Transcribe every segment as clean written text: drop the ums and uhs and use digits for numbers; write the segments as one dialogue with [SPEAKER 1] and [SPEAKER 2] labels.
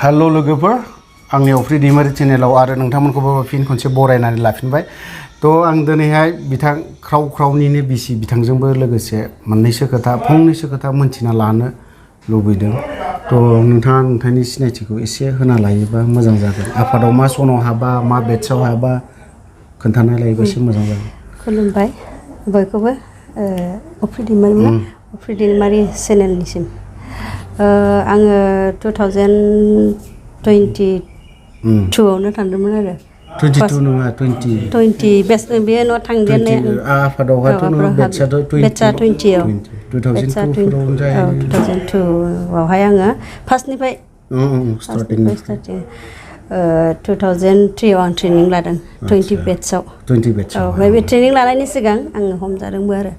[SPEAKER 1] Hello लोगोफोर आंनि अफ्रिदिमारि चेनेलाव आरो नोंथांमोनखौबो फिन खनसे बरायनानै लाफिनबाय तो आं दिनैहाय बिथां ख्राव-ख्रावनिनो बिसि बिथांजोंबो लोगोसे फंनैसो खोथा मोनथिना लानो लुबैदों तो नोंथाङा नोंथांनि सिनायथिखौ एसे होना लायोबा मोजां जागोन आफादाव मा सनाव हाबा मा बेटसआव हाबा खोन्थाना लायोबा एसे मोजां जागोन
[SPEAKER 2] खुलुमबाय बयखौबो अफ्रिदिमारि चेनेलनिसिम आङो 2022 आवनो थांदोंमोन आरो
[SPEAKER 1] 22 नङा
[SPEAKER 2] 20 बेस्ट बे न' थांदेरनाय
[SPEAKER 1] आफादावहाथ' नों बेटसा
[SPEAKER 2] 20 आव
[SPEAKER 1] 2002
[SPEAKER 2] आवहाय आङो फार्स्टनिफ्राय स्टार्टिं 2003 आव आं ट्रेनिं लादों 20 बेटसआव ओमफ्राय बे ट्रेनिं लानायनि सिगां आङो हमजादोंबो आरो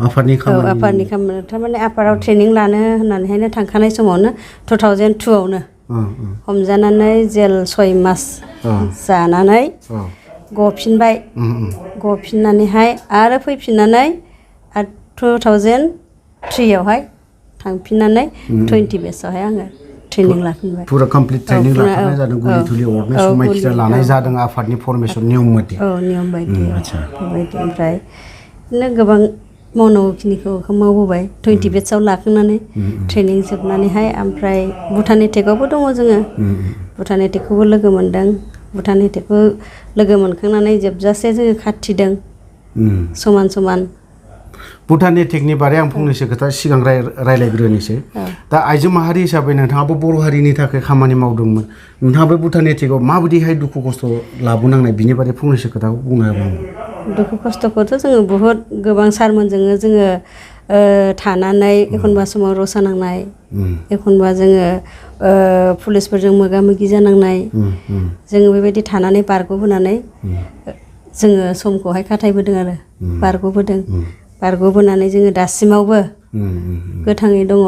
[SPEAKER 1] आफादनि
[SPEAKER 2] खामानि थारमाने आफादाव ट्रेनिं लानो होननानैहायनो थांखानाय समावनो 2002 आवनो हमजानानै जेल 6 मास जानानै गफिननानैहाय आरो फैफिननानै 2003 आवहाय थांफिननानै 20 बेटसआवहाय आङो ट्रेनिं लाफिनबाय
[SPEAKER 1] पूरा कंप्लीट ट्रेनिं लाफिननाय जादों गुलि थुलि अरनाय समायखिरा लानाय जादों आफादनि फरमेशन नियम मथे
[SPEAKER 2] नियम बायदि बेबायदि ओमफ्राय बिदिनो गोबां मावनांगौखिनिखौ मावबोबाय 20 बेटसआव लाखांनानै ट्रेनिं जोबनानैहाय ओमफ्राय भुटान एटेकआवबो दङ जोङो भुटान एटेकखौबो लोगो मोनदों भुटान एटेकखौ लोगो मोनखांनानै जोबजासे जोङो खाथिदों समान समान
[SPEAKER 1] भुटान एटेकनि बारै आं फंनैसो खोथा सिगां रायलायग्रोनोसै दा आइजो माहारि हिसाबै नोंथाङाबो बर' हारिनि थाखाय खामानि मावदोंमोन नोंथाङाबो भुटान एटेकआव माबायदिहाय दुखु खस्थ' लाबोनांनाय बिनि बारै फंनैसो खोथाखौ बुंनो हागोन
[SPEAKER 2] दुखु खस्थ'खौथ' जोङो बुहुद गोबां सारमोनजोंनो जोङो थानानै एखनबा समाव रसा नांनाय एखनबा जोङो पुलिसफोरजों मोगा मोगि जानांनाय जोङो बेबायदि थानानै बारग'बोनानै जोङो समखौहाय खाथायबोदों आरो बारग'बोनानै जोङो दासिमावबो गोथाङै दङ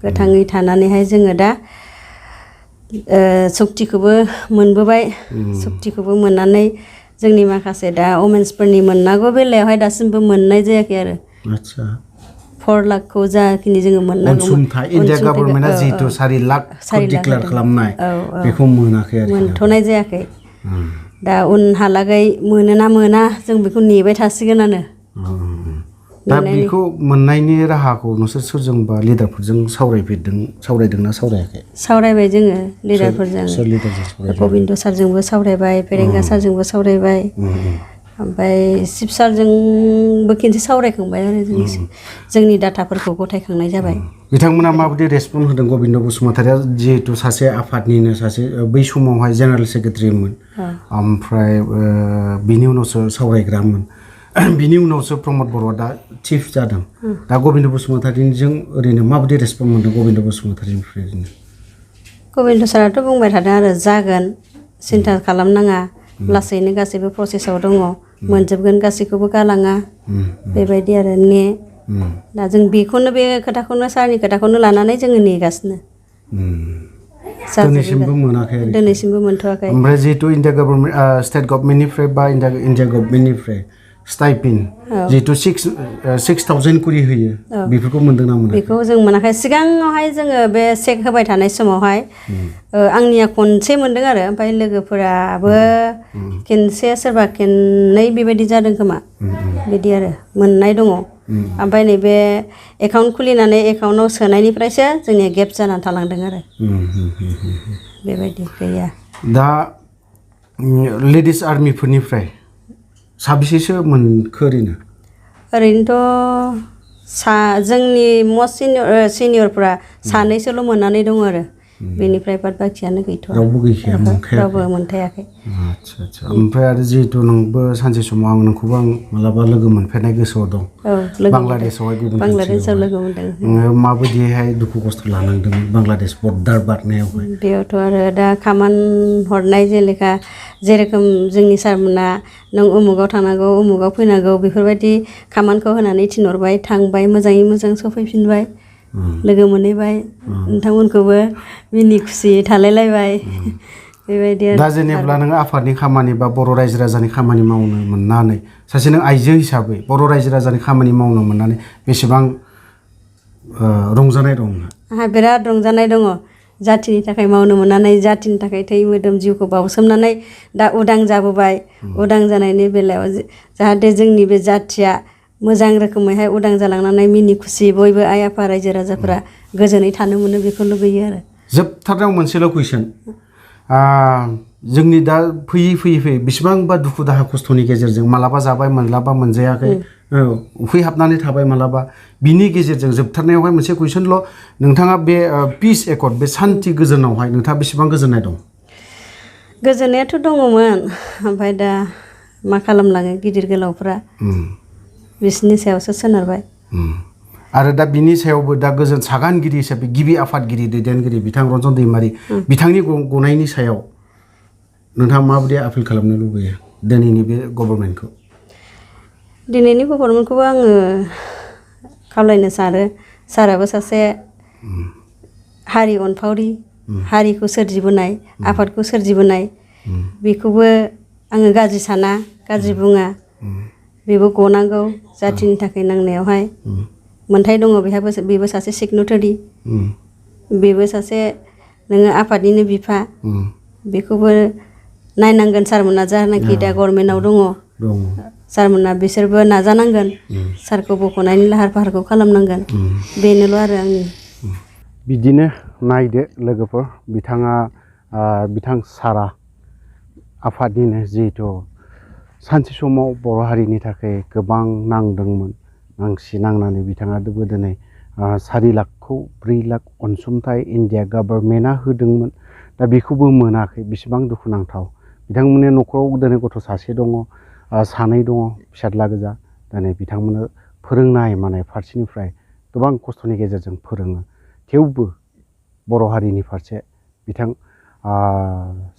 [SPEAKER 2] गोथाङै थानानैहाय जोङो दा सक्तिखौबो मोनबोबाय सक्तिखौबो मोननानै जोंनि माखासे दा वमेन्सफोरनि मोननांगौ बेलायावहाय दासिमबो मोननाय जायाखै आरो 4 लाखखौ जाखिनि जोङो मोननांगौ
[SPEAKER 1] इन्डिया गभर्नमेन्टआ जिहेतु 4 लाख डिक्लेयार खालामनाय बेखौ मोनाखै आरो
[SPEAKER 2] मोनथ'नाय जायाखै दा उनहालागै मोनोना मोना जों बेखौ नेबाय थासिगोनानो
[SPEAKER 1] दा बेखौ मोननायनि राहाखौ नोंसोर सोरजोंबा लिडारफोरजों सावरायदोंना सावरायाखै
[SPEAKER 2] सावरायबाय जोङो लिडारफोरजों गबिन्द सारजोंबो सावरायबाय फेरेंगा सारजोंबो सावरायबाय ओमफ्राय शिब सारजोंबो खनसे सावरायखांबाय आरो जोंनि डाटाफोरखौ गथायखांनाय जाबाय
[SPEAKER 1] बिथांमोना माबायदि रेसपन्स होदों गबिन्द बसुमतारिया जिहेतु सासे आफादनिनो सासे बै समावहाय जेनेरेल सेक्रेटारिमोन ओमफ्राय बिनि उनावसो सावरायग्रामोन बिनि उनावसो प्रमद बर'आ दा चिफ जादों दा गबिन्द बसुमतारिजों ओरैनो माबायदि रेसपन्स मोनदों गबिन्द बसुमतारिनिफ्राय
[SPEAKER 2] गबिन्द साराथ' बुंबाय थादों आरो जागोन सिन्था खालामनाङा लासैनो गासैबो प्रसेसआव दङ मोनजोबगोन गासैखौबो गालाङा बेबायदि आरो दा जों बेखौनो बे खोथाखौनो सारनि खोथाखौनो लानानै जोङो नेगासिनो दिनैसिमबो मोनथ'वाखै
[SPEAKER 1] ओमफ्राय जिहेतु इन्डिया गभर्नमेन्ट स्टेट गभर्नमेन्टनिफ्राय बा इन्डिया गभर्नमेन्टनिफ्राय स्टाइपेन्ड जिहेतु 6,000 करि होयो बेफोरखौ मोनदों ना मोनाखै
[SPEAKER 2] बेखौ जों मोनाखै सिगाङावहाय जोङो बे चेक होबाय थानाय समावहाय आंनिया खनसे मोनदों आरो ओमफ्राय लोगोफोराबो खनसे सोरबा खननै बेबायदि जादों खोमा बिदि आरो मोननाय दङ ओमफ्राय नैबे एकाउन्ट खुलिनानै एकाउन्टाव सोनायनिफ्रायसो जोंनिया गेप जानानै थालांदों आरो बेबायदि गैया
[SPEAKER 1] दा लेडिस आर्मिफोरनिफ्राय साबेसेसो मोनखो
[SPEAKER 2] ओरैनोथ' जोंनि मस्ट सिनियरफ्रा सानैसोल' मोननानै दङ आरो बेनिफ्राय बाद बाखियानो गैथ'आ रावबो मोनथायाखै
[SPEAKER 1] आच्छा ओमफ्राय आरो जिहेतु नोंबो सानसे समाव नोंखौबो आं मालाबा लोगो मोनफेरनाय गोसोआव दं बांलादेशआवहाय
[SPEAKER 2] लोगो मोनदों
[SPEAKER 1] नोङो माबायदिहाय दुखु खस्थ' लानांदोंमोन बांलादेश बर्डार बारनायावहाय
[SPEAKER 2] बेयावथ' आरो दा खामान हरनाय जेरोखोम जोंनि सारमोना नों उमुगाव थांनांगौ उमुगाव फैनांगौ बेफोरबायदि खामानिखौ होनानै थिनहरबाय थांबाय मोजाङै मोजां सफैफिनबाय लोगो मोनहैबाय नोंथांमोनखौबो मिनि खुसि थालायलायबाय बेबायदि
[SPEAKER 1] दा जेनेब्ला नों आफादनि खामानि बा बर' रायजो राजानि खामानि मावनो मोननानै सासे नों आइजो हिसाबै बर' रायजो राजानि खामानि मावनो मोननानै बेसेबां रंजानाय दं
[SPEAKER 2] आंहा बिराद रंजानाय दङ जाथिनि थाखाय मावनो मोननानै जाथिनि थाखाय थै मोदोम जिउखौ बावसोमनानै दा उदां जाबोबाय उदां जानायनि बेलायाव जाहाथे जोंनि बे जाथिया मोजां रोखोमैहाय उदां जालांनानै मिनि खुसि बयबो आइ आफा रायजो राजाफोरा गोजोनै थानो मोनो बेखौ लुबैयो आरो
[SPEAKER 1] जोबथारनायाव मोनसेल' कुइसन जोंनि दा फैयै बेसेबांबा दुखु दाहा खस्थ'नि गेजेरजों मालाबा जाबाय मालाबा मोनजायाखै उखैहाबनानै थाबाय मालाबा बिनि गेजेरजों जोबथारनायावहाय मोनसे कुइसनल' नोंथाङा बे पिस एकर्ड बे सान्थि गोजोनावहाय नोंथाङा बेसेबां गोजोननाय दं?
[SPEAKER 2] गोजोननायाथ' दङमोन ओमफ्राय दा मा खालामलाङो गिदिर गोलावफ्रा बिसोरनि सायावसो सोनारबाय।
[SPEAKER 1] आरो दा बिनि सायावबो दा गोजोन सागानगिरि हिसाबै गिबि आफादगिरि दैदेनगिरि बिथां रन्जन दैमारि बिथांनि गनायनि सायाव नोंथाङा माबायदि आपिल खालामनो लुबैयो दिनैनि बे गभर्नमेन्टखौ?
[SPEAKER 2] दिनैनि गभर्नमेन्टखौबो आङो खावलायनो सानो साराबो सासे हारि अनफावरि हारिखौ सोरजिबोनाय आफादखौ सोरजिबोनाय बेखौबो आङो गाज्रि साना गाज्रि बुङा बेबो गनांगौ जाथिनि थाखाय नांनायावहाय मोनथाय दङ बेबो सासे सिगनेटारि बेबो सासे नोङो आफादनिनो बिफा बेखौबो नायनांगोन सारमोना जानाखि दा गभर्नमेन्टआव दङ सारमोना बिसोरबो नाजानांगोन सारखौ बख'नायनि लाहार फाहारखौ खालामनांगोन बेनोल' आरो आंनि।
[SPEAKER 1] बिदिनो नायदो लोगोफोर बिथां सारा आफादनिनो जिहेथु सानसे समाव बर' हारिनि थाखाय गोबां नांदोंमोन नांसि नांनानै बिथाङा दिनै 4 लाखखौ 4 लाख अनसुंथाइ इन्डिया गभर्नमेन्टआ होदोंमोन दा बेखौबो मोनाखै बेसेबां दुखुनांथाव बिथांमोननि न'खराव दिनै गथ' सासे दङ 2 दङ फिसाज्ला गोजा दिनै बिथांमोननो फोरोंनाय मानाय फारसेनिफ्राय गोबां खस्थ'नि गेजेरजों फोरोङो थेवबो बर' हारिनि फारसे बिथां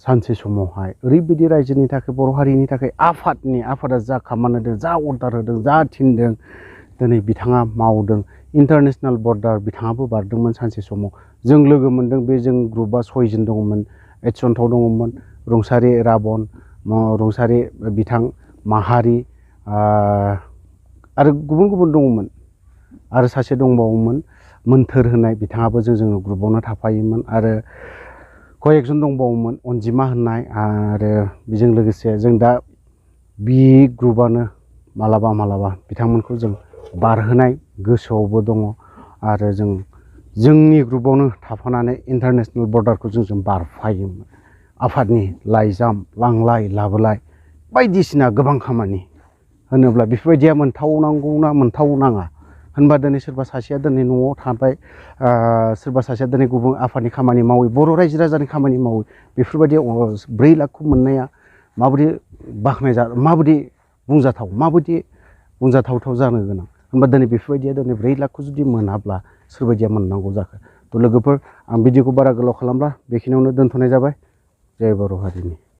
[SPEAKER 1] सानसे समावहाय ओरैबायदि रायजोनि थाखाय बर' हारिनि थाखाय आफादा जा खामानि होदों जा अर्डार होदों जा थिनदों दिनै बिथाङा मावदों इन्टारनेसनेल बर्डार बिथाङाबो बारदोंमोन सानसे समाव जों लोगो मोनदों बे जों ग्रुपआ 6 जन दङमोन एडसन्थाव दङमोन रुंसारि राबन रुंसारि बिथां माहारि आरो गुबुन दङमोन आरो सासे दंबावोमोन मोन्थोर होनाय बिथाङाबो जों ग्रुपआवनो थाफायोमोन आरो कयेकजन दंबावोमोन अनजिमा होननाय आरो बेजों लोगोसे जों दा बि ग्रुपआनो मालाबा बिथांमोनखौ जों बारहोनाय गोसोआवबो दङ आरो जोंनि ग्रुपआवनो थाफानानै इन्टारनेसनेल बर्डारखौ जों बारफायोमोन आफादनि लाइजाम लांलाय लाबोलाय बायदिसिना गोबां खामानि होनोब्ला बेफोरबायदिया मोनथावनांगौना मोनथावनाङा होनबा दिनै सोरबा सासेया दिनै न'आव थाबाय सोरबा सासेया दिनै गुबुन आफादनि खामानि मावो बर' रायजो राजानि खामानि मावो बेफोरबायदि 4 लाखखौ मोननाया माबायदि माबायदि बुंजाथावथाव जानो गोनां होनबा दिनै बेफोरबायदिया दिनै 4 लाखखौ जुदि मोनाब्ला सोरबायदिया मोननांगौ जाखो थ' लोगोफोर आं भिडिअखौ बारा गोलाव खालामला बेखिनियावनो दोनथ'नाय जाबाय जय बर' हारिनि।